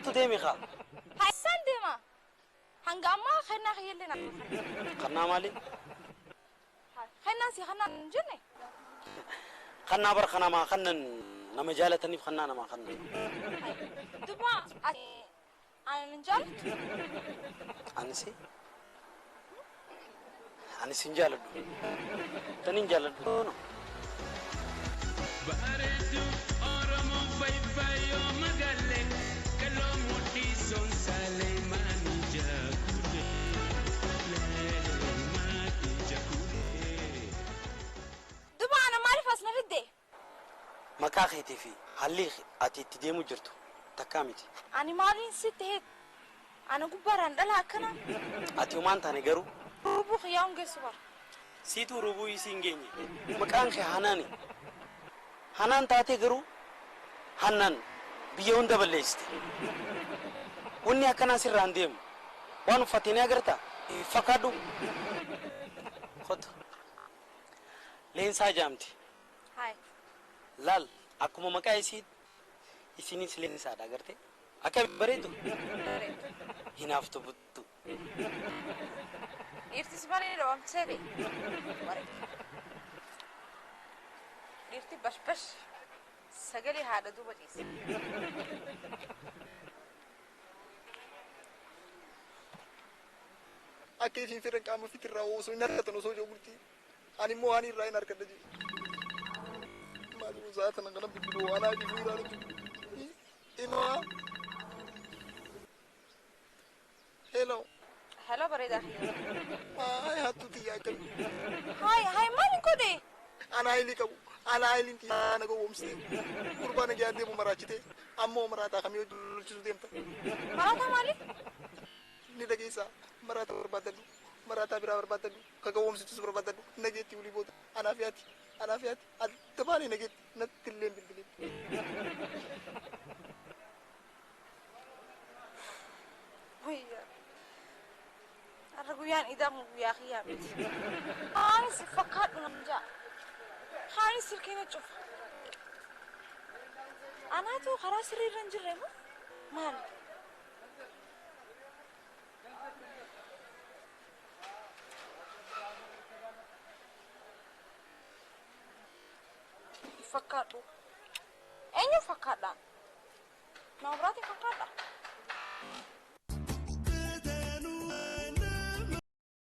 Kottu deemi kaa. Haisaan deema. Hanga ammaa kennaa kiyyallee na. Kannaa maali? Kennaan si kannaan hin jenne. Kannaa bar kanamaa kannan nama jaalataniif kannaa namaa kannan. Duba ani hin jaalattu. Anisi? Anis hin jaaladhu. Tan hin jaaladhu. No. Bareedu Oromoo fayyoo magaalee kaloo mudhii sonsaalee maanii jaakule maanii jaakule. Duba ana maaliif as na fidde? Maqaa keetii fi haalli ati itti deemu jirtu takkaa miti. Ani maaliin sitti hee? Ana gubbaarraan dhala akkana. Ati homaan taane garuu. Rubuu kiyyaa hungeessu bara. Siituu rubuu isii hin geenye. Maqaan kee Hanaani. Hanaan taatee garuu Hannaan biyya hunda balleessite. Wanni akkanaa sirraa hin deemu. Waan uffattee ni agartaa? Fakkaadhu. Kottu. Leensaa jaamti. Hayi. Laal akkuma maqaa isii isinis leensaadha agartee? Akka bareedu. Hinaaftu buttu. Dhiirtis bareeda waamtee bee. Dhiirti bashbash sagalee haadha duuba ciise. Akka isin fedhan qaama ofiitirraa osoo hin argatan osoo jiru bultii. Ani immoo waan irraa hin argadha jiru. Maal sa'a sana kana bilbiluu waan haati fi irraa jiru. Inoo. Hello. Hello bareedaa kiyya. Haay hattu tiyyaa akkami. Haay haay maaliin godhe? Ana haayilii qabu. Ana haayiliin tiyyaa na gowwoomsite. Gurbaa na giyaan deemu maraachite. Ammoo maraataa kamii hojjechiisuu deemta. Maraataa maali? Ni dhageessaa. Maraataa barbaadadhu. Maraataa biraa barbaadadhu. Ka gowwoomsitus barbaadadhu. Nageetti ulii booda. Anaa fi ati. Anaa fi ati. Adda baanee nageetti. Natti illee bilbilee. Wayyaa. Har'a guyyaan idaa kun guyyaa kiyyaa miti. Anis fakkaadhu nam ja'a. Kaanis silkii na cufa. Anaatu karaa sirrii irra hin jirre moo maali? Fakkaadhu. Eenyu fakkaadha? Nama biraatiin fakkaadha?